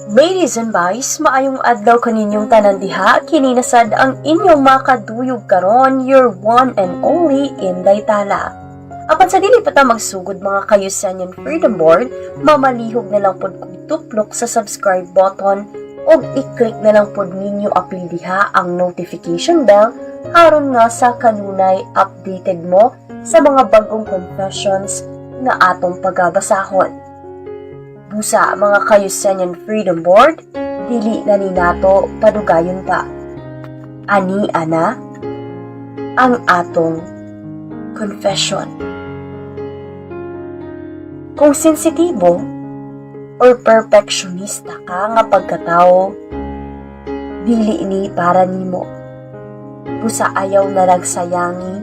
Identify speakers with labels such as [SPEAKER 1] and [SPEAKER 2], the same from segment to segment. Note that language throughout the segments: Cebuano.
[SPEAKER 1] Ladies and boys, maayong adlaw kaninyong tanan diha. Kini na sad ang inyong makaduyog karon, your one and only Inday Tala. Apan sa dili pa ta magsugod, mga kayusanyan Freedom Board, mamalihog na lang pod kog tuplok sa subscribe button ug i-click na lang pod ninyo apil diha ang notification bell aron nga sa kanunay updated mo sa mga bagong confessions nga atong pagabasahon. Busa, mga kayusanyan Freedom Board, dili na ni nato padugayon pa. Ani ana ang atong confession. Kung sensitibo or perfectionista ka nga pagkatao, dili ni para nimo. Busa ayaw na lang sayangi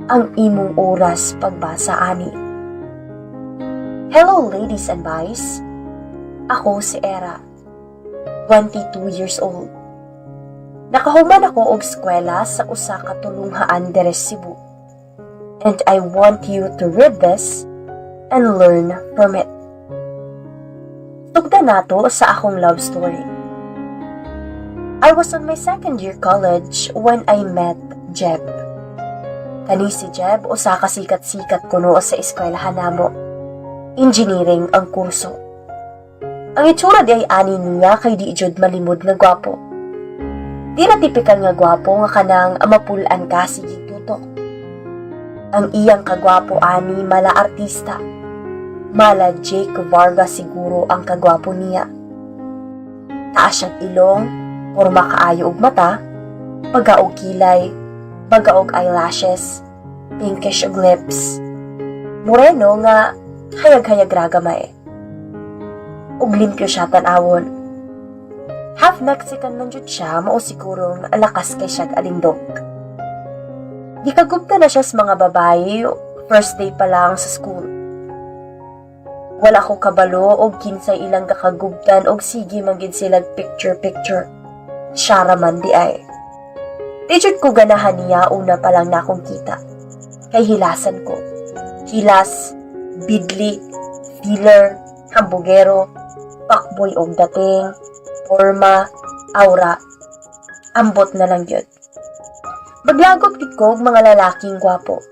[SPEAKER 1] ang imong oras pagbasa ani. Hello, ladies and boys. Ako si Era, 22 years old. Nakahuman ako og eskwela sa usa ka tulunghaan diri sa Cebu. And I want you to read this and learn from it. Tugda nato sa akong love story. I was on my second year college when I met Jeb. Kani si Jeb, usa ka sikat-sikat kuno sa eskwelahan namo. Engineering ang kurso. Ang itsura di ay ani niya kay di jud malimod nga gwapo. Di ra tipikal nga gwapo nga kanang mapul-an ka sige tutok. Ang iyang kagwapo ani mala artista. Mala Jake Vargas siguro ang kagwapo niya. Taas siyang ilong, porma kaayo og mata, baga og kilay, baga og eyelashes, pinkish og lips. Moreno nga hayag-hayag ra gamay. Ug limpyo siya tan-awon. Half Mexican man jud siya, mao sigurong lakas kay siya alindog. Gikagubta na siya sa mga babae first day pa lang sa school. Wala ko kabalo og kinsay ilang kakagubtan og sige man gid sila picture picture. Siya ra man di ay. Di jud ko ganahan niya una pa lang nakong kita. Kay hilasan ko. Hilas, bidli, feeler, hambugero, fuckboy og dating, forma, aura. Ambot na lang yun. Maglagot gid ko og mga lalaking gwapo.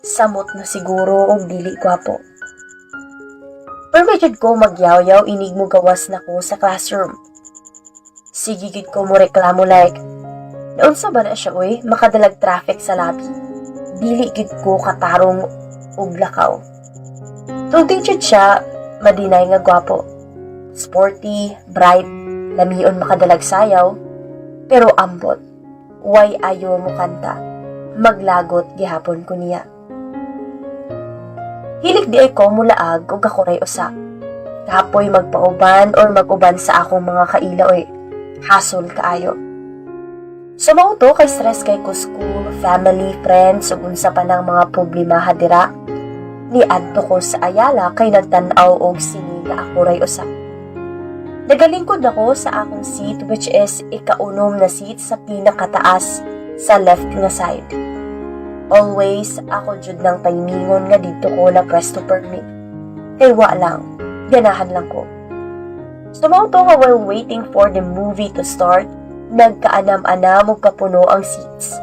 [SPEAKER 1] Samot na siguro og dili gwapo. Pero jud ko magyaw-yaw inig mo gawas na ko sa classroom. Sige gid ko mo reklamo like, "Naunsa ba na siya oy, makadalag traffic sa lobby?" Dili gid ko katarong og lakaw. Tungod jud siya madinay nga gwapo. Sporty, bright, lamion makadalag sayaw, pero ambot. Way ayo mo kanta. Maglagot gihapon ko niya. Hilig di ay ko mulaag ug ako ray usa. Kapoy magpauban or mag-uban sa akong mga kaila oy. Hasol kaayo. So mao to kay stress kay ko school, family, friends ug unsa pa nang mga problema hadira. Ni adto ko sa Ayala kay nagtan-aw og sine nga ako ray usa. Nagalingkod ako sa akong seat, which is ikaunom na seat sa pinakataas sa left nga side. Always ako jud ng timingon nga didto ko na pwesto permi. Kay wa lang, ganahan lang ko. So mao to nga while waiting for the movie to start, nagkaanam-anam og kapuno ang seats.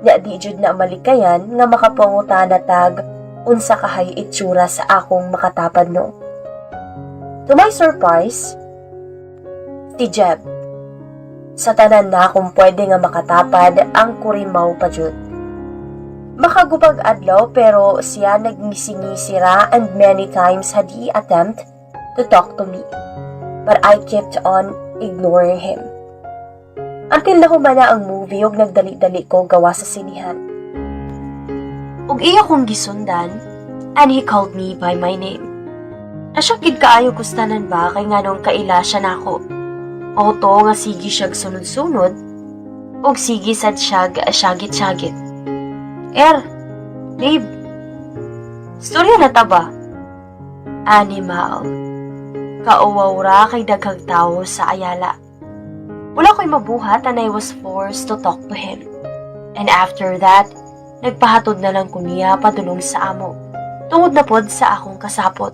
[SPEAKER 1] Nya di jud na malikayan nga makapangutana tag unsa kahay itsura sa akong makatapad no. To my surprise, si Jeb. Sa tanan na kung pwede nga makatapad, ang kurimaw pa jud. Makagubag adlaw pero siya nagngisi-ngisi ra and many times had he attempt to talk to me. But I kept on ignoring him. Until nahuman na ang movie ug nagdali-dali ko gawa sa sinihan. Ug iya kong gisundan and he called me by my name. Nasyak gid kaayo kustanan ba kay nganong kaila siya nako. Auto nga sige siyag sunod-sunod ug sige sad siyag syagit-syagit. "Er, babe, storya na ta ba?" Animal. Kauwaw ra kay daghang tao sa Ayala. Wala ko'y mabuhat and I was forced to talk to him. And after that, nagpahatod na lang ko niya padulong sa amo. Tungod na pod sa akong kasapot.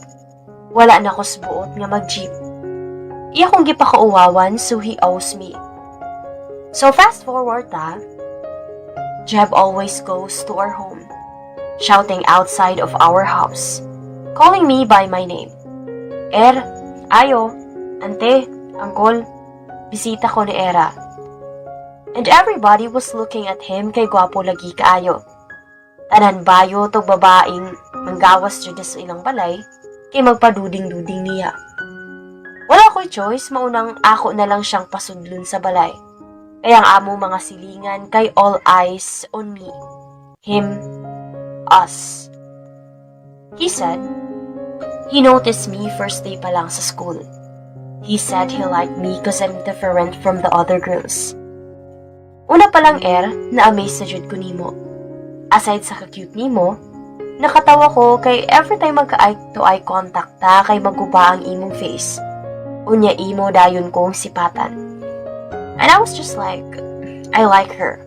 [SPEAKER 1] Wala na ko buot nga mag-jeep. Iya kong gipakauwawan, so he owes me. So fast forward ta, Jeb always goes to our home, shouting outside of our house, calling me by my name. "Er, ayo, ante, angkol, bisita ko ni Era." And everybody was looking at him kay gwapo lagi kaayo. Tanan bayot og babaeng manggawas jud sa ilang balay kay magpaduding-duding niya. Wala ko'y choice, maunang ako na lang siyang pasudlon sa balay. Kaya ang among mga silingan kay all eyes on me. Him, us. He said he noticed me first day pa lang sa school. He said he liked me 'cause I'm different from the other girls. Una pa lang, Er, na-amaze na jud ko nimo. Aside sa ka-cute nimo, nakatawa ko kay every time magka-eye to eye contact ta kay maguba ang imong face. Unya imo dayon kong sipatan. And I was just like, "I like her."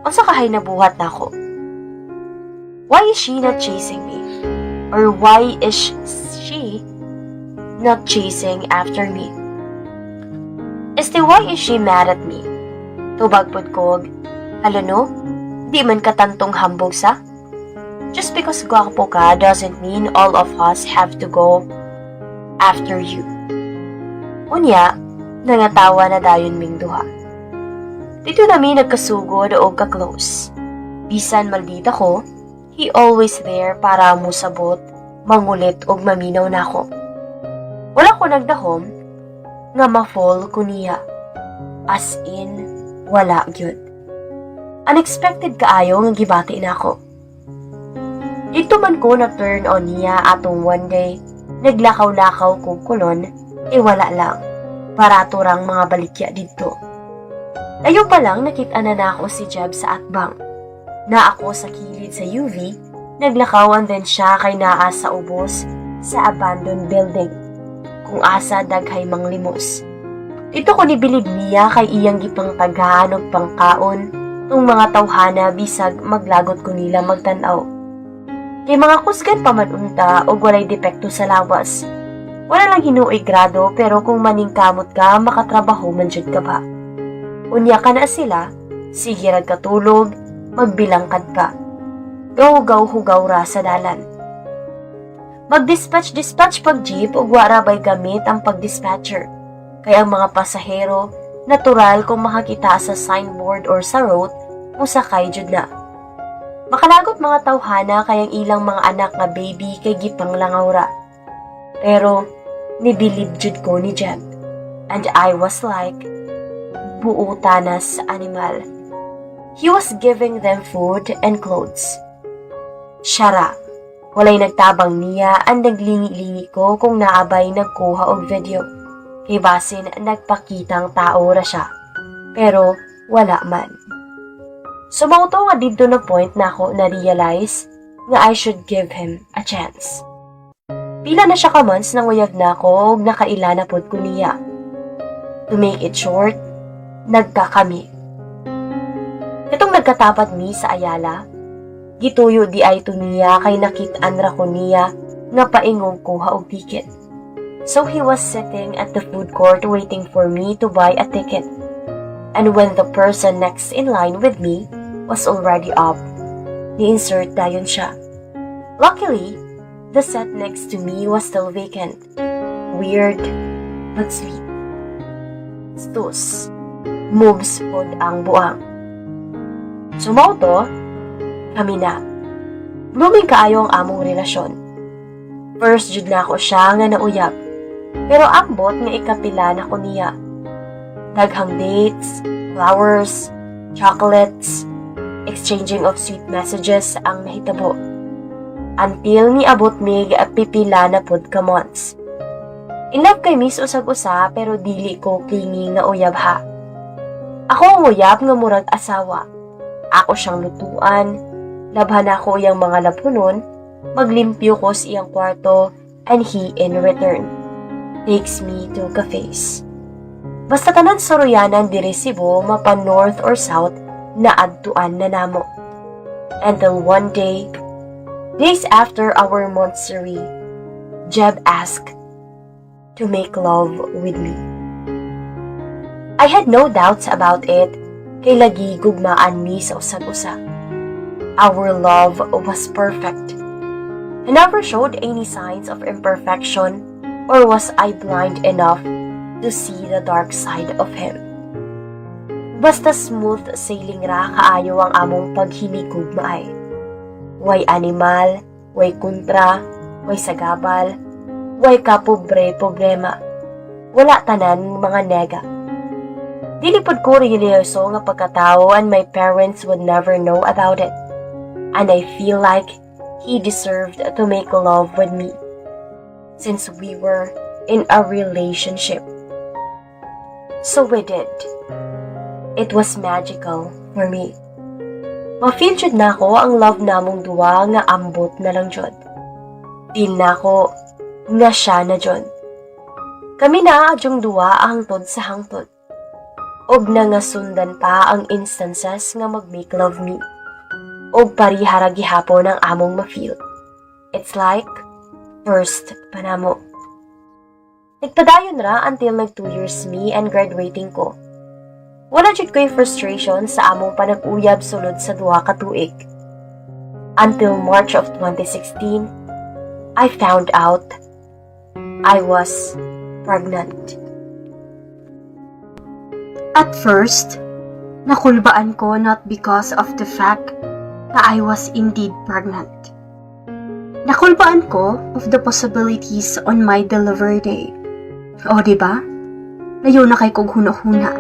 [SPEAKER 1] Unsa kahay nabuhat nako? Why is she not chasing me? Or why is she not chasing after me? Este, why is she mad at me? Tubag pod ko, "Hala no, di man ka tantong hambog sa. Just because gwapo ka doesn't mean all of us have to go after you." Unya, nangatawa na dayon ming duha. Dito na mi nagkasugod og ka-close. Bisan maldita ko, he always there para musabot, mangulit og maminaw nako. Wala ko nagdahom nga ma-fall ko niya. As in, wala gyud. Unexpected kaayo nga gibati nako. Dito man ko na turn on niya atong one day, naglakaw-lakaw kog Colon, e wala lang. Barato rang mga baligya didto. Layo pa lang nakita na nako si Jeb sa atbang. Na ako sa kilid sa UV, naglakaw, and then siya kay naa sa ubos sa abandoned building, kung asa daghay manglimos. Dito ko nibilib niya kay iyang gipangtagahan og pangkaon tung mga tawhana bisag maglagot ko nila magtan-aw. Kay mga kusgan pa man unta og walay depekto sa lawas. Wala lang hinuoy grado, pero kung maningkamot ka, makatrabaho man jud ka ba. Unya ka na sila, sige rag katulog, magbilangkad pa. Gaw-gaw hugaw ra sa dalan. Mag-dispatch-dispatch pag jeep ug wara bay gamit ang pag-dispatcher. Kay ang mga pasahero, natural kung makakita sa signboard or sa route, musakay jud na. Makalagot mga tawhana kay ang ilang mga anak nga baby kay gipanglangaw ra. Pero nibilib jud ko ni Jeb. And I was like, "Buotanas animal." He was giving them food and clothes. Siya. Walay nagtabang niya and naglingi-lingi ko kung naabay nagkuha og video. Kay basin nagpakitang tao ra siya. Pero wala man. So mao to nga didto na point na ako na-realize nga I should give him a chance. Pila na siya ka months nang uyab na ako ug nakaila na pod ko niya. To make it short, nagkakami. Katong nagkatapad mi sa Ayala, gituyo di ay to niya kay nakit-an ra ko niya nga paingong kuha og ticket. So he was sitting at the food court waiting for me to buy a ticket. And when the person next in line with me was already up, ni-insert dayon siya. Luckily, the seat next to me was still vacant. Weird, but sweet. Stus, moves pod ang buang. So mao to, kami na. Blooming kaayo ang among relasyon. First jud na ako siya nga nauyab. Pero ambot nga ikapila na ko niya. Daghang dates, flowers, chocolates, exchanging of sweet messages ang nahitabo. Until niabot mig pipila na pod ka months. In love kay mi sa usag usa, pero dili ko clingy nga uyab ha. Ako ang uyab nga murag asawa. Ako siyang lutuan, labhan ako iyang mga labhonon, maglimpyo ko sa iyang kwarto, and he in return takes me to cafes. Basta tanan suroyanan diri Cebu, mapa north or south, na adtuan na namo. Until one day, days after our monthsary, Jeb asked to make love with me. I had no doubts about it kay lagi gugmaan mi sa usag-usa. Our love was perfect. I never showed any signs of imperfection, or was I blind enough to see the dark side of him? Basta smooth sailing ra kaayo ang among paghinigugmaay. Way animal, way kontra, way sagabal, way kapobre problema. Wala tanan mga nega. Dili pod ko relihiyoso nga pagkatao and my parents would never know about it. And I feel like he deserved to make love with me since we were in a relationship. So we did. It was magical for me. Ma-feel jud nako ang love namong duwa nga ambot na lang jud. Feel nako nga siya na jud. Kami na adyong duwa hangtod sa hangtod. Og nangasundan pa ang instances nga mag-make love me. Og pareha ra gihapon ang among ma-feel. It's like first pa namo. Nagpadayon ra until nag 2 years me and graduating ko. Wala jud ko'y frustration sa among panag-uyab sulod sa 2 ka tuig. Until March of 2016, I found out I was pregnant. At first, nakulbaan ko not because of the fact na I was indeed pregnant. Nakulbaan ko of the possibilities on my delivery day. O, di ba? Layo na kay kog huna-huna.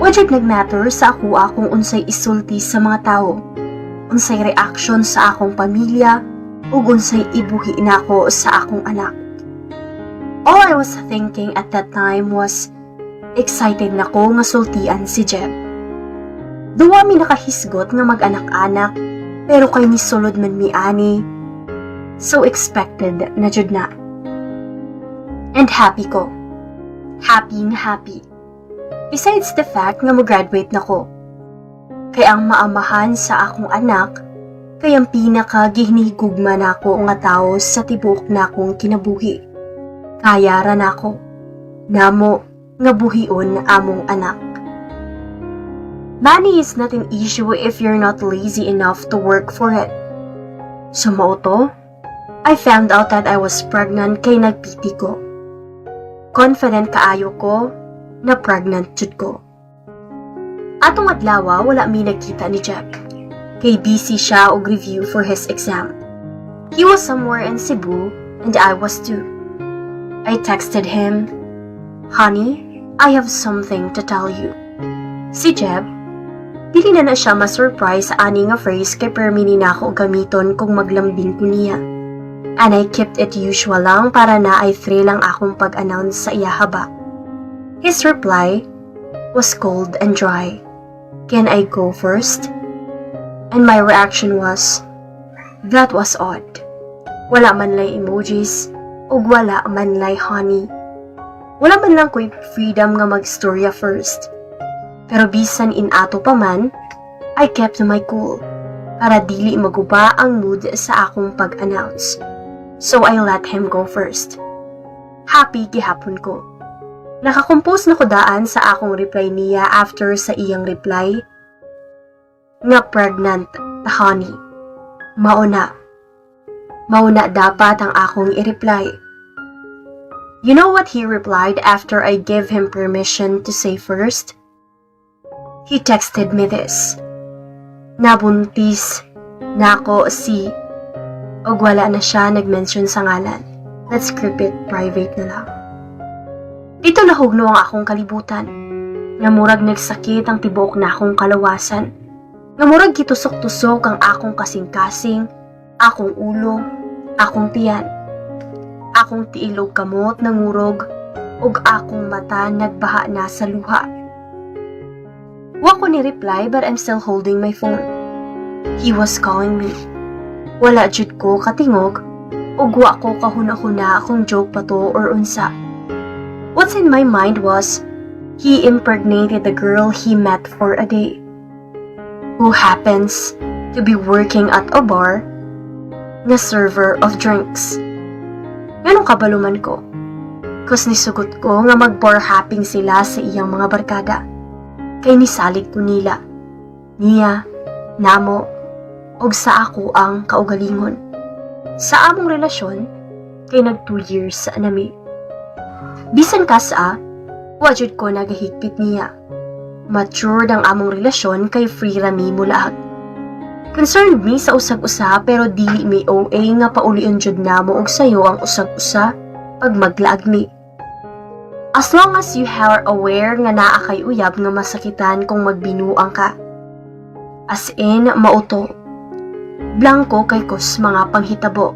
[SPEAKER 1] Wa jud nagmatter sa ako akong unsay isulti sa mga tao, unsay reaction sa akong pamilya, ug unsay ibuhi nako sa akong anak. All I was thinking at that time was excited na ko nga sultian si Jeb. Duwa mi nakahisgot nga mag-anak-anak, pero kay nisulod man mi ani, so expected na jud na. And happy ko. Happy nga happy. Besides the fact nga mo-graduate na ko. Kay ang maamahan sa akong anak, kay ang pinaka gihinigugma nako nga tao sa tibuok nakong kinabuhi. Kaya ra nako. Namo nga buhion among anak. Money is not an issue if you're not lazy enough to work for it. So mao to, I found out that I was pregnant kay nagpiti ko. Confident kaayo ko na pregnant jud ko. Atong adlaw, wala mi nagkita ni Jeb. Kay busy siya og review for his exam. He was somewhere in Cebu and I was too. I texted him, "Honey, I have something to tell you." Si Jeb, dili na na siya ma-surprise ani nga phrase kay permi ni nako gamiton kung maglambing ko niya. And I kept it usual lang para naay thrill ang akong pag-announce sa iya ba. His reply was cold and dry. "Can I go first?" And my reaction was, that was odd. Wala man lay emojis, ug wala man lay honey. Wala man lang ko'y freedom nga magstorya first. Pero bisan inato pa man, I kept my cool para dili maguba ang mood sa akong pag-announce. So I let him go first. Happy gihapon ko. Nakakompose na ko daan sa akong reply niya after sa iyang reply nga pregnant ta, honey. Mao na. Mao na dapat ang akong i-reply. You know what he replied after I gave him permission to say first? He texted me this. "Nabuntis nako si," og wala na siya nag-mention sa ngalan. Let's keep it private na lang. Didto nahugno ang akong kalibutan. Nga murag nagsakit ang tibuok na akong kalawasan. Nga murag gitusok-tusok ang akong kasing-kasing, akong ulo, akong tiyan. Akong tiil ug kamot nangurog, ug akong mata nagbaha na sa luha. Wa ko ni reply, but I'm still holding my phone. He was calling me. Wala jud ko katingog ug wa ko kahuna-huna kung joke pa to or unsa. What's in my mind was, he impregnated the girl he met for a day, who happens to be working at a bar nga server of drinks. Nganong kabalo man ko? Kus nisugot ko nga mag-bar hopping sila sa iyang mga barkada. Kay nisalig ko nila. Niya, namo, og sa ako ang kaugalingon. Sa among relasyon, kay nag 2 years nami. Bisan ka sa, wa jud ko nagahigpit niya. Matured ang among relasyon kay free rami mulaag. Concerned mi sa usag-usa pero dili mi OA nga paulion jud namo og sayo ang usag-usa pag maglaag mi. As long as you are aware nga naa kay uyab nga masakitan kung magbinuang ka. As in, mao to. Blanco kay kus mga panghitabo.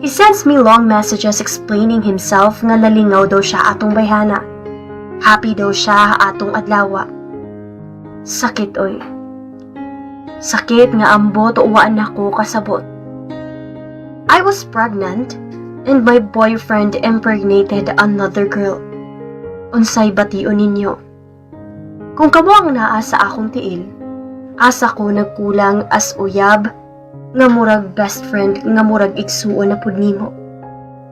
[SPEAKER 1] He sends me long messages explaining himself nga nalingaw daw siya atong bayhana. Happy daw siya atong adlawa. Sakit oy. Sakit nga ambot wa nako kasabot. I was pregnant and my boyfriend impregnated another girl. Unsay bation ninyo? Kung kamo ang naa sa akong tiil, asa ko nagkulang as uyab nga murag best friend nga murag igsuon na pud nimo?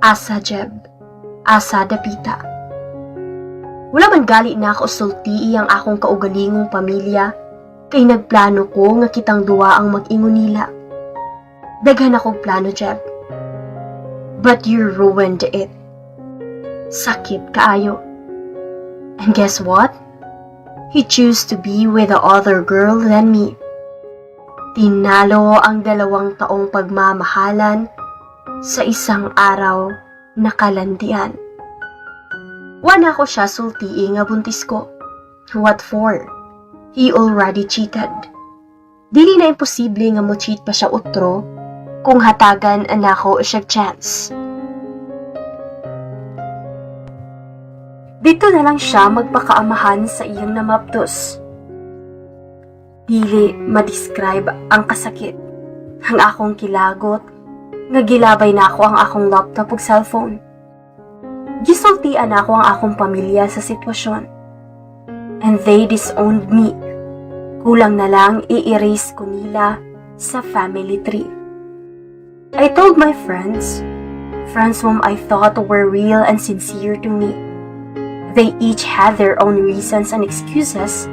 [SPEAKER 1] Asa, Jeb? Asa, dapita? Wala man gali na ako sultii ang akong kaugalingong pamilya kay nagplano ko nga kitang duwa ang mag-ingon nila. Daghan akong plano, Jeb. But you ruined it. Sakit kaayo. And guess what? He chose to be with the other girl than me. Tinalo ang 2 taong pagmamahalan sa isang araw na kalandian. Wala ko siya sultii nga buntis ko. What for? He already cheated. Dili na imposible nga mo cheat pa siya utro kung hatagan nako siya chance. Dito na lang siya magpakaamahan sa iyang namapdos. Dili ma-describe ang kasakit. Ang akong kilagot, nga gilabay na ako ang akong laptop ug cellphone. Gisultian ako ang akong pamilya sa sitwasyon. And they disowned me. Kulang na lang i-erase ko nila sa family tree. I told my friends, friends whom I thought were real and sincere to me. They each had their own reasons and excuses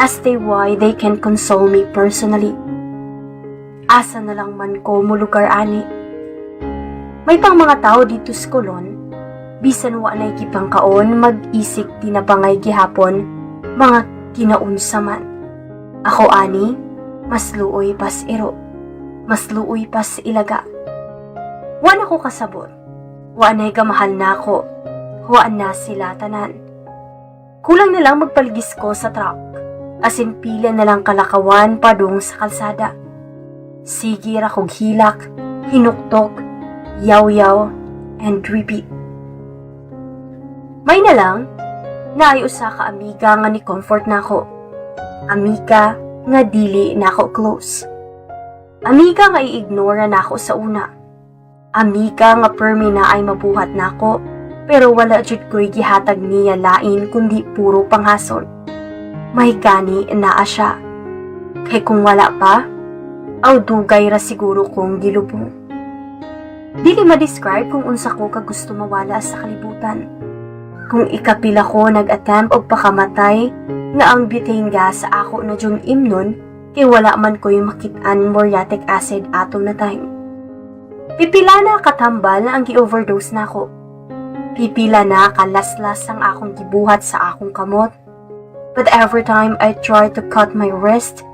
[SPEAKER 1] as they why they can console me personally. Asa na lang man ko mulugar ani? May pang mga tao dito sa Colon, bisan wa na'y gipangkaon, mag-isik tinabangay gihapon, mga kinaunsa man. Ako ani, mas luoy pas iro, mas luoy pas ilaga. Wa na ko kasabot. Wa na'y gamahal na ako. Wa na sila tanan. Kulang na lang magpaligis ko sa truck. As in pila na lang kalakawan padung sa kalsada. Sige ra kog hilak, hinuktok, yaw-yaw, and repeat. May na lang, naay usa ka amiga nga ni comfort nako. Amiga nga dili nako close. Amiga nga i-ignore nako sa una. Amiga nga permi na ay mabuhat nako pero wala jud ko'y gihatag niya lain kundi puro panghasol. May gani naa siya. Kay kung wala pa, aw dugay ra siguro kong gilubong. Dili ma-describe kung unsa ko ka gusto mawala sa kalibutan. Kung ikapila ko nag-attempt og pakamatay nga ang butane gas sa ako na jung imnon kay wala man ko'y makit-an muriatic acid ato na time. Pipila na katambal na ang gi-overdose nako. Pipila na kalaslas ang akong gibuhat sa akong kamot. But every time I try to cut my wrist,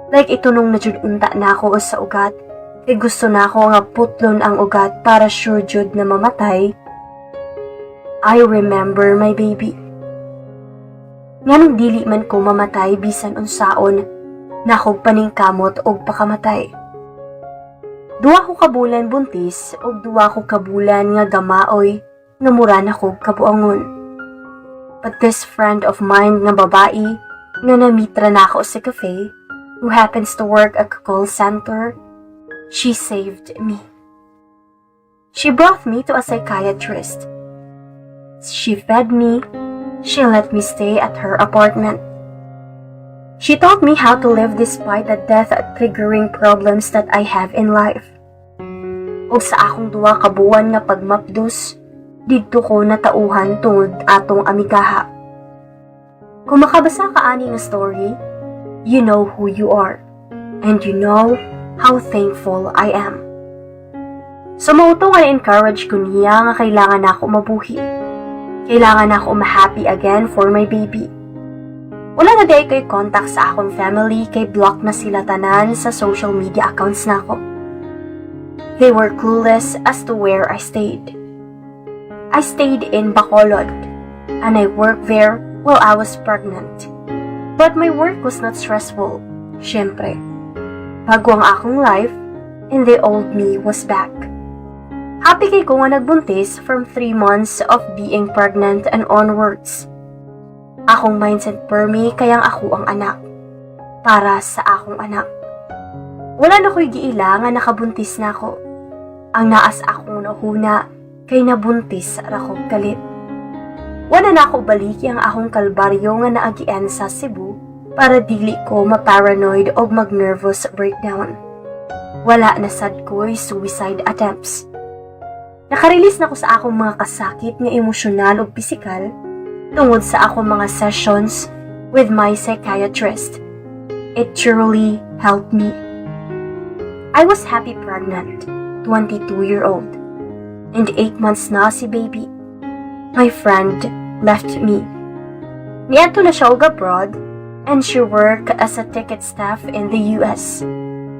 [SPEAKER 1] like itunong na jud unta nako sa ugat, kay gusto nako nga putlon ang ugat para sure jud na mamatay, I remember my baby. Nganong dili man ko mamatay bisan unsaon nakog paningkamot og pakamatay? 2 ko ka bulan buntis ug 2 ko ka bulan nga gamaoy nga mura na kog kabuangon. But this friend of mine nga babae nga na-meet ra nako sa cafe, who happens to work at a call center, she saved me. She brought me to a psychiatrist. She fed me. She let me stay at her apartment. She taught me how to live despite the death-triggering problems that I have in life. Ug sa akong 2 ka buwan nga pagmapdos, Didto ko natauhan tungod atong amigaha. Kung makabasa ka ani nga story, you know who you are. And you know how thankful I am. So mao to nga encourage ko niya nga kailangan na ako mabuhi. Kailangan na ako ma-happy again for my baby. Wala na diay ko'y contact sa akong family kay block na sila tanan sa social media accounts nako. They were clueless as to where I stayed. I stayed in Bacolod and I worked there while I was pregnant. But my work was not stressful, syempre. Bago ang akong life and the old me was back. Happy kay ko nga nagbuntis from 3 months of being pregnant and onwards. Akong mindset permi kayang ako ang anak. Para sa akong anak. Wala na ko'y giila nga nakabuntis na ako. Ang naa sa akong hunahuna kay nabuntis ra ko kalit. Wala na ako baliki ang akong kalbaryo nga naagian sa Cebu para dili ko ma-paranoid o mag-nervous breakdown. Wala na sad ko'y suicide attempts. Nakarelease na ko sa akong mga kasakit nga emosyonal ug pisikal tungod sa akong mga sessions with my psychiatrist. It truly helped me. I was happy pregnant, 22-year-old, and 8 months na si baby. My friend left me. Niadto na siya og abroad and she worked as a ticket staff in the US.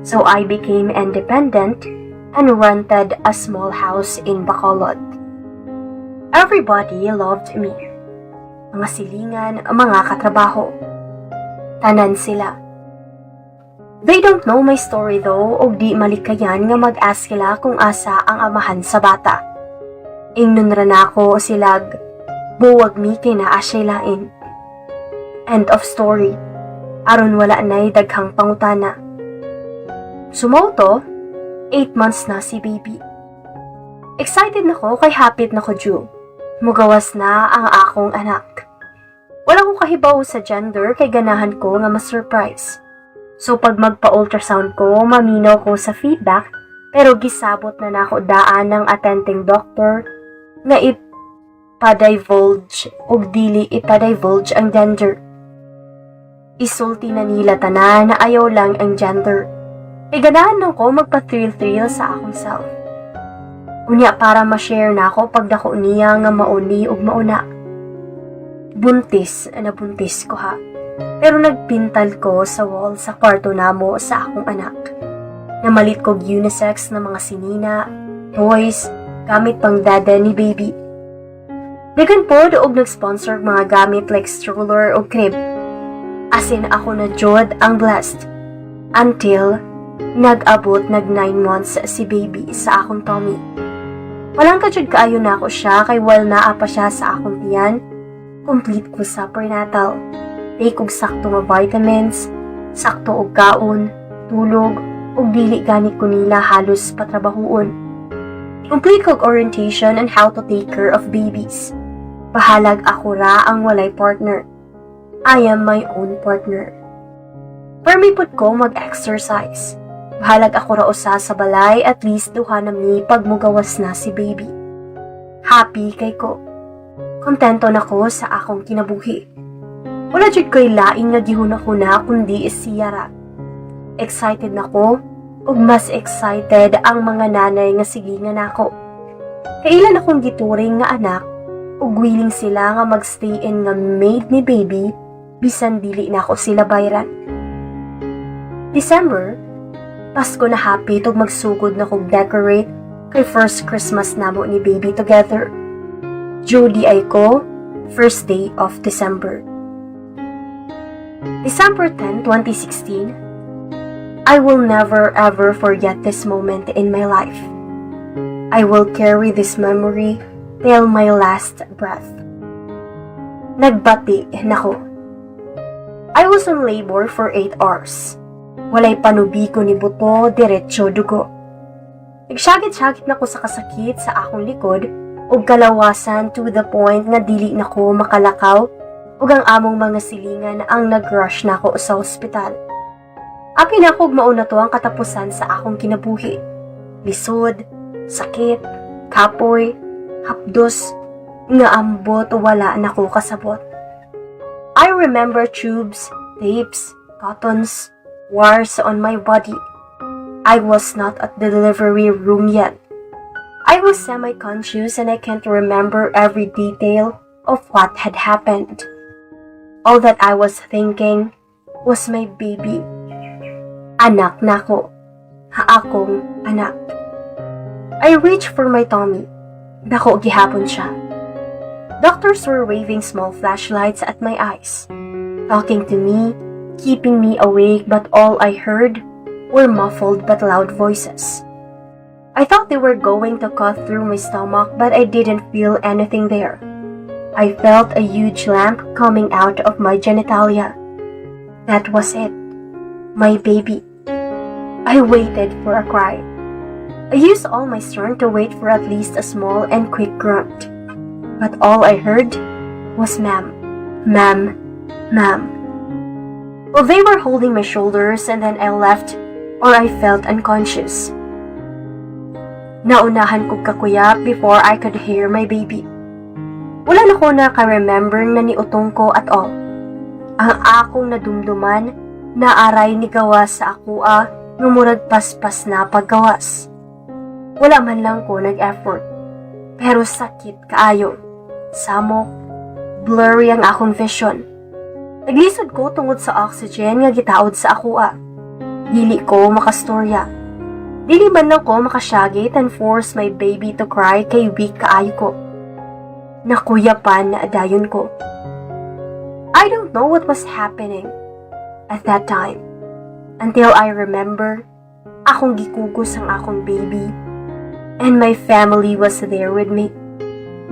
[SPEAKER 1] So I became independent and rented a small house in Bacolod. Everybody loved me. Mga silingan, mga katrabaho. Tanan sila. They don't know my story though og di malikayan nga mag-ask sila kung asa ang amahan sa bata. Ingnon ra nako silag, buwag mi kay naa siya lain. End of story. Aron wala na'y daghang pangutana. So mao to, 8 months na si baby. Excited na ko kay hapit na ko due. Mugawas na ang akong anak. Wala ko kahibaw sa gender kay ganahan ko nga ma-surprise. So pag magpa-ultrasound ko, maminaw ko sa feedback pero gisabot na nako daan ng attending doctor nga ipa-divulge og dili ipa-divulge ang gender. Isulti na nila tanan na ayaw lang ang gender. Kay ganahan lang ko magpa-thrill-thrill sa akong self. Unya para ma-share na ako pag dako niya nga mauni ug mauna. Buntis na buntis ko ha. Pero nagpintal ko sa wall sa kwarto namo sa akong anak. Namalit kog unisex na mga sinina, toys, gamit pang dada ni baby. Dagan pod og nag-sponsor mga gamit like stroller o crib. As in ako na jud ang blessed. Until nag-abot nag 9 months si baby sa akong tummy. Palangka jud kaayo nako siya kay while naa pa siya sa akong tiyan, complete ko sa prenatal. Take og sakto nga vitamins, sakto og kaon, tulog, ug dili gani ko nila halos patrabahuon. Complete kog orientation on how to take care of babies. Bahalag ako ra ang walay partner. I am my own partner. Permi pud ko mag-exercise. Bahalag ako ra usa sa balay, at least duha na mi pag mugawas na si baby. Happy kay ko. Kontento na ko sa akong kinabuhi. Wala jud ko'y lain nga gihuna-huna kundi siya ra. Excited na ko ug mas excited ang mga nanay nga silingan nako. Kailan akong gituring nga anak ug willing sila nga magstay in nga maid ni baby bisan dili na ako sila bayran. December, Pasko na hapit ug magsugod na kog decorate kay first Christmas namo ni baby together. Due diay ko, first day of December. December 10, 2016, I will never ever forget this moment in my life. I will carry this memory till my last breath. Nagbati na ko. I was on labor for 8 hours. Walay panubi ko ni buto, diretso dugo. Nagsyagit-syagit na ko sa kasakit sa akong likod ug kalawasan to the point nga dili na ko makalakaw ug ang among mga silingan ang nag-rush na ako sa ospital. Apil na kog mauna to ang katapusan sa akong kinabuhi. Lisod, sakit, kapoy, Hapdos, nga ambot wala na ko kasabot. I remember tubes, tapes, cottons, wires on my body. I was not at the delivery room yet. I was semi-conscious and I can't remember every detail of what had happened. All that I was thinking was my baby. Anak nako. Akong anak. I reached for my tummy. Dako gihapon siya. Doctors were waving small flashlights at my eyes, talking to me, keeping me awake, but all I heard were muffled but loud voices. I thought they were going to cut through my stomach, but I didn't feel anything there. I felt a huge lump coming out of my genitalia. That was it. My baby. I waited for a cry. I used all my strength to wait for at least a small and quick grunt. But all I heard was "Ma'am, ma'am, ma'am." Well, they were holding my shoulders and then I left or I felt unconscious. Naunahan kog kakuyap before I could hear my baby. Wala na ko naka-remember na niutong ko at all. Ang akong nadumduman naa ray nigawas sa akoa nga murag paspas na paggawas. Wala man lang ko nag-effort. Pero sakit kaayo. Samok, blurry ang akong vision. Naglisod ko tungod sa oxygen nga gitaod sa akoa. Dili ko makastorya. Dili man lang ko makasyagit and force my baby to cry kay weak kaayo ko. Nakuyapan na dayon ko. I don't know what was happening at that time until I remember akong gikugos ang akong baby and my family was there with me.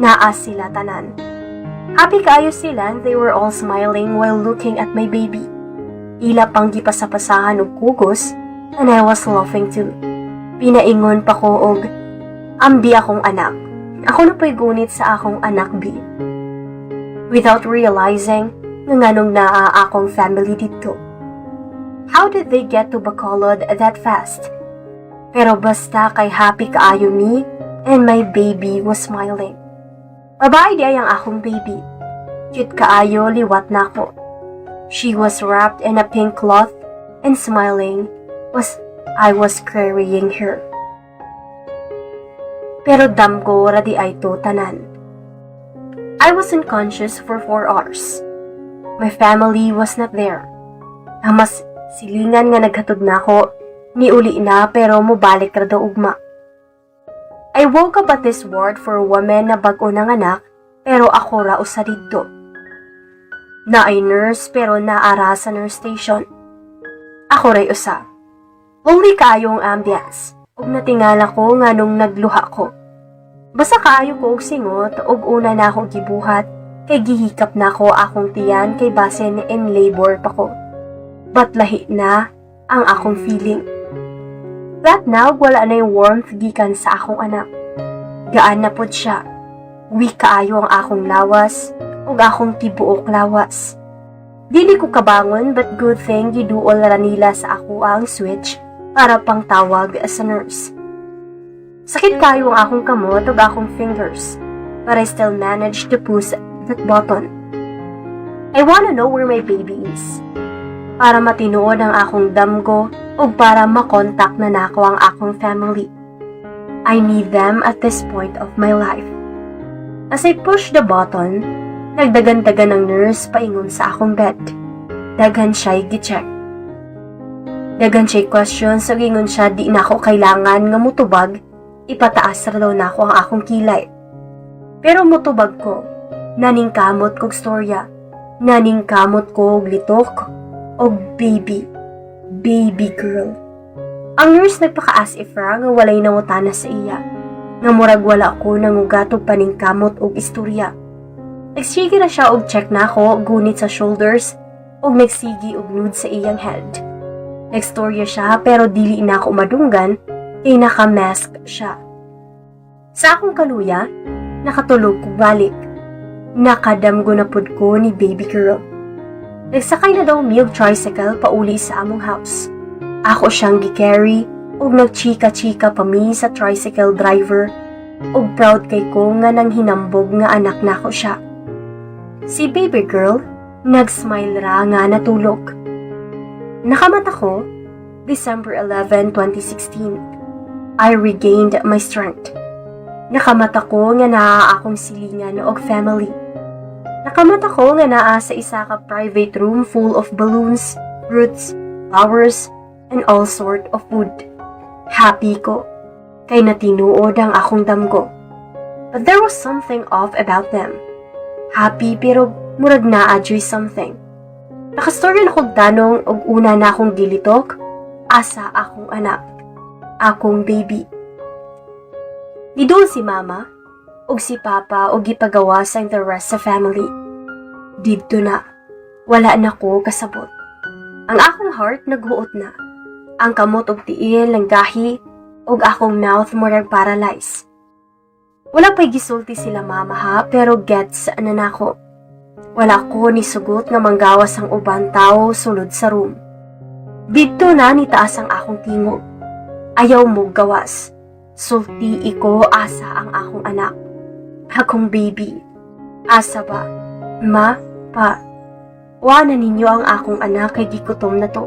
[SPEAKER 1] Naa sila tanan. Happy kaayo sila and they were all smiling while looking at my baby. Ila pang gipasapasahan og kugos and I was laughing too. Pinaingon pa ko og, "Ambi akong anak. Ako na po'y gunit sa akong anak bi." Without realizing nga nganong naa akong family didto. How did they get to Bacolod that fast? Pero basta kay happy kaayo mi and my baby was smiling. Babae diay ang akong baby. Cute kaayo liwat nako. She was wrapped in a pink cloth and smiling was I was carrying her. Pero damgo ra diay to tanan. I was unconscious for 4 hours. My family was not there. Ang mas silingan nga naghatod nako, niuli na pero mobalik ra daw ugma. I woke up at this ward for women na bag-o nanganak pero ako ra usa didto. Naay nurse pero naa ra sa nurse station. Ako ray usa. Lonely kaayo ang ambience ug natingala ko nganong nagluha ko. Basa kaayo ko og singot ug una na ako gibuhat kay gihikap nako akong tiyan kay basin in labor pa ko. But lahi na ang akong feeling. That now wala na yung warmth gikan sa akong anak. Gaan na pod siya. Weak kaayo ang akong lawas ug akong tibuok lawas. Dili ko kabangon, but good thing giduol ra nila sa ako ang switch para pangtawag sa nurse. Sakit kaayo ang akong kamot ug akong fingers, but I still managed to push that button. I wanna know where my baby is. Para matinuod ang akong damgo ug para makontak na nako ang akong family. I need them at this point of my life. As I pushed the button, nagdagan-dagan ang nurse paingon sa akong bed. Daghan siya'y gi-check. Daghan siya'y questions ug ingon siya di na ako kailangan nga mutubag, ipataas ra daw nako ang akong kilay. Pero mutubag ko, naningkamot kog storya, naningkamot ko og litok, og baby, baby girl. Ang nurse nagpaka-as if ra nga walay nangutana sa iya. Nga murag wala ko nangugat og paningkamot og istorya. Nagsige na siya og check nako gunit sa shoulders ug nagsigi og nod sa iyang head. Nagstorya siya pero dili na ako madunggan kay naka-mask siya. Sa akong kaluya, nakatulog kog balik. Nakadamgo na pud ko ni baby girl. Nagsakay na daw mi og tricycle pauli sa among house. Ako siyang gi-carry ug nagchika-chika pa mi sa tricycle driver Ug proud kay ko nga nang hinambog nga anak nako siya. Si baby girl, nag-smile ra nga natulog. Nakamata ko, December 11, 2016. I regained my strength. Nakamata ko nga naa akong silingan og family. Nakamata ko nga naa sa isa ka private room full of balloons, fruits, flowers, and all sort of food. Happy ko kay natinuod ang akong damgo. But there was something off about them. Happy pero murag naa juy something. Nakastorya na kog tanong og una na akong gilitok, asa akong anak, akong baby. Niduol si Mama ug si Papa og gipagawas ang the rest sa family. Didto na, wala na ko kasabot. Ang akong heart naghuot na. Ang kamot og tiil nanggahi ug akong mouth murag paralyzed. Wala pa'y gisulti sila Mama ha, pero gets na nako. Wala ko ni sugot nga manggawas ang uban tao sulod sa room. Didto na ni taas ang akong tingog. "Ayaw mo gawas. Sulti iko, asa ang akong anak? Akong baby. Asa ba? Ma, pa. Wa na ninyo ang akong anak kay gikutom na to.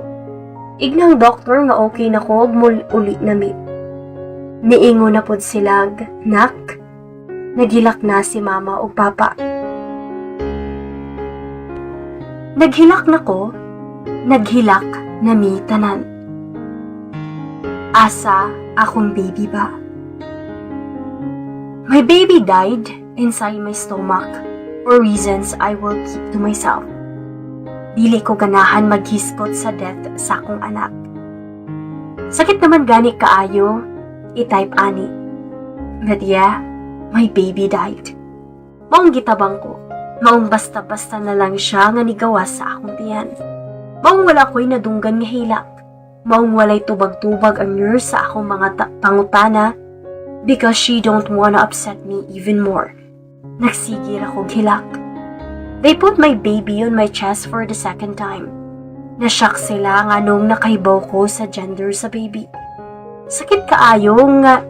[SPEAKER 1] Ignang doktor nga okay na ko ug mul-uli na mi." Niingon na pod silag, "Nak." Naghilak na si Mama ug Papa. Naghilak na ko, naghilak na mi tanan. Asa akong baby ba? My baby died inside my stomach for reasons I will keep to myself. Dili ko ganahan maghiskot sa death sa akong anak. Sakit naman gani kaayo, i-type ani. But yeah, my baby died. Maong gitabang ko, maong basta-basta na lang siya nga nigawas sa akong tiyan. Maong wala ko'y nadunggan nga hilak. Maong walay tubag-tubag ang nurse sa akong mga pangutana because she don't wanna upset me even more. Nagsige ra kog hilak. They put my baby on my chest for the second time. Nashock sila nga nung nakahibaw ko sa gender sa baby. Sakit kaayo nga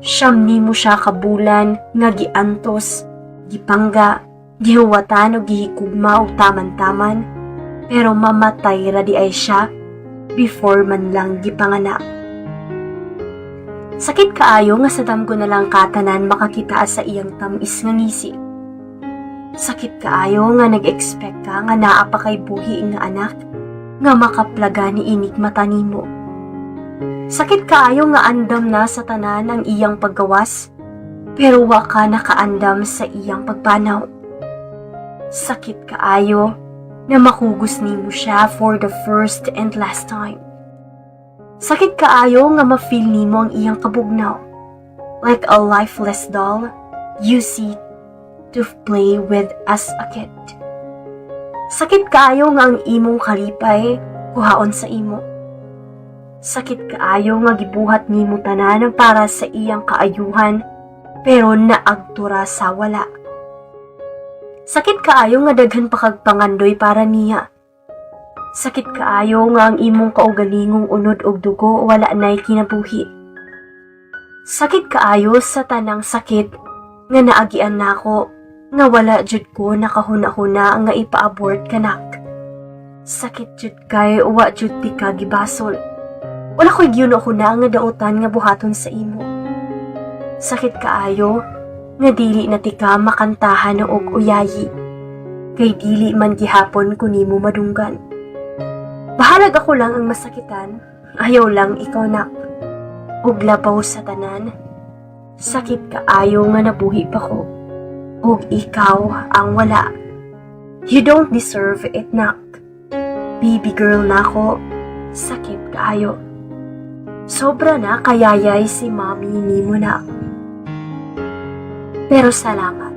[SPEAKER 1] 9 nimo siya kabulan nga giantos, gipangga, gihuwatan o gihikugma og taman-taman, pero mamatay ra di ay siya before man lang gipanganak. Sakit kaayo nga sa damgo na lang katanan makakita sa iyang tamis nga ngisi. Sakit kaayo nga nag-expect ka nga naa pa kay buhi nga anak nga makaplaga ni inig mata nimo. Sakit kaayo nga andam na sa tanan ang iyang paggawas, pero wa ka nakaandam sa iyang pagpanaw. Sakit kaayo na makugos nimo siya for the first and last time. Sakit kaayo nga ma-feel nimo ang iyang kabugnaw. Like a lifeless doll you see to play with as a kid. Sakit kaayo nga ang imong kalipay kuhaon sa imo. Sakit kaayo nga gibuhat nimo tanan para sa iyang kaayuhan pero naagtura sa wala. Sakit kaayo nga daghan pa kag pangandoy para niya. Sakit kaayo nga ang imong kaugalingong unod og dugo wala nay kinabuhi. Sakit kaayo sa tanang sakit nga naagian nako nga wala jud ko nakahuna-huna nga ipa-abort kanak. Sakit jud kay wa jud ti ka gibasol. Wala ko'y gihuna-huna nga dautan nga buhaton sa imo. Sakit kaayo nga dili na tika makantahan og uyayi. Kay dili man gihapon ko nimo madunggan. Bahalag ako lang ang masakitan, ayaw lang ikaw, nak. Ug labaw sa tanan, sakit kaayo nga nabuhi pa ko. Ug ikaw ang wala. You don't deserve it, nak. Baby girl nako, sakit kaayo. Sobra na kayayay si Mommy nimo, nak. Pero salamat.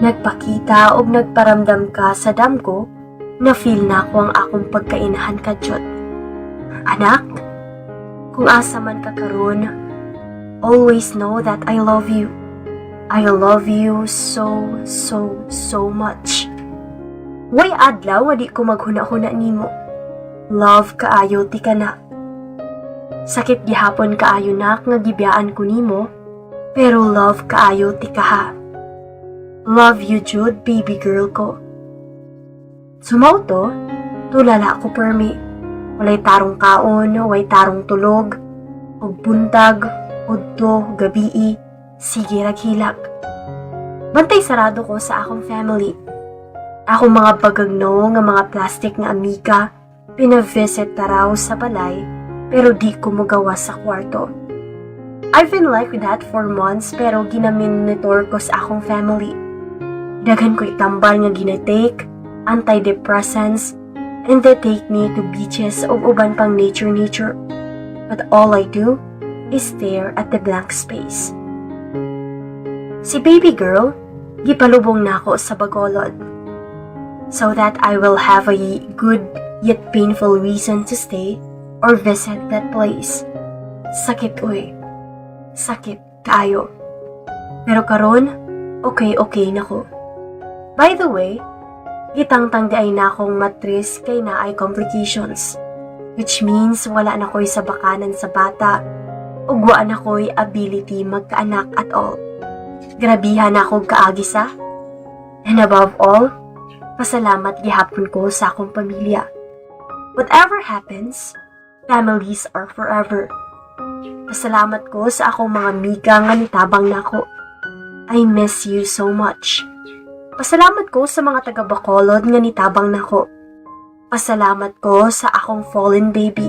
[SPEAKER 1] Nagpakita og nagparamdam ka sa damgo na feel na ko ang akong pagkainahan kadyot. Anak, kung asa man ka karon, always know that I love you. I love you so, so, so much. Way adlaw nga di ko maghuna-huna nimo. Love kaayo ti ka na. Sakit gihapon kaayo, nak, nga gibiyaan ko nimo, pero Pero love kaayo tika ha. Love you jud, baby girl ko. So mao to, tulala ko permi. Walay tarong kaon, walay tarong tulog, ug buntag, udto, gabii, sige rag hilak. Bantay sarado ko sa akong family. Akong mga bagagno nga mga plastic nga amiga, pina-visit taraw sa balay, pero di ko mogawas sa kwarto. I've been like that for months, pero ginamonitor ko sa akong family. Daghan ko itambal nga ginatake, antidepressants, and they take me to beaches ug uban pang nature nature. But all I do is stare at the blank space. Si baby girl, gipalubong nako sa Bacolod so that I will have a good yet painful reason to stay or visit that place. Sakit uy. Sakit kaayo. Pero karon, okay-okay na ko. By the way, gitangtang diay na akong matris kay naay complications. Which means wala na ko'y sabakanan sa bata ug wa na ko'y ability magkaanak at all. Grabihan na akong kaagi sa. And above all, pasalamat gihapon ko sa akong pamilya. Whatever happens, families are forever. Pasalamat ko sa akong mga miga nga nitabang nako. I miss you so much. Pasalamat ko sa mga taga Bacolod nga nitabang nako. Pasalamat ko sa akong fallen baby.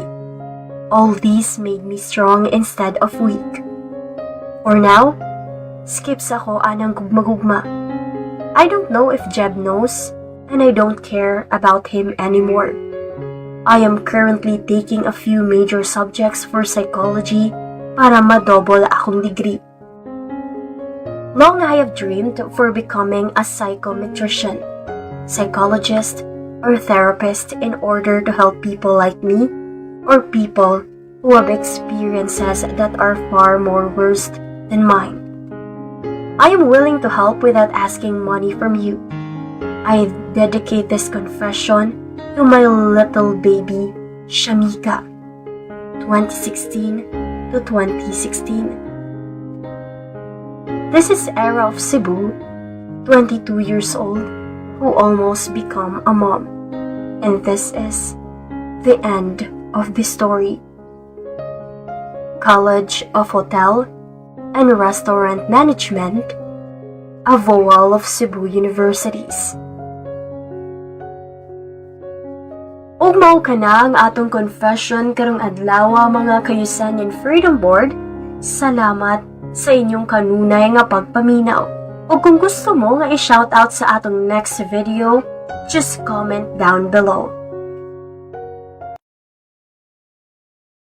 [SPEAKER 1] All these made me strong instead of weak. For now, skip sa ako anang gugma-gugma. I don't know if Jeb knows, and I don't care about him anymore. I am currently taking a few major subjects for psychology para madouble akong degree. Long I have dreamed for becoming a psychometrician, psychologist, or therapist in order to help people like me or people who have experiences that are far more worse than mine. I am willing to help without asking money from you. I dedicate this confession to my little baby, Shamika, 2016 to 2016. This is Era of Cebu, 22 years old, who almost become a mom. And this is the end of the story. College of Hotel and Restaurant Management, Avoal of Cebu Universities. Ug mao kana ang atong confession karong adlaw, mga kayusan and Freedom Board. Salamat sa inyong kanunay nga pagpaminaw. Ug kung gusto mo nga i-shoutout sa atong next video, just comment down below.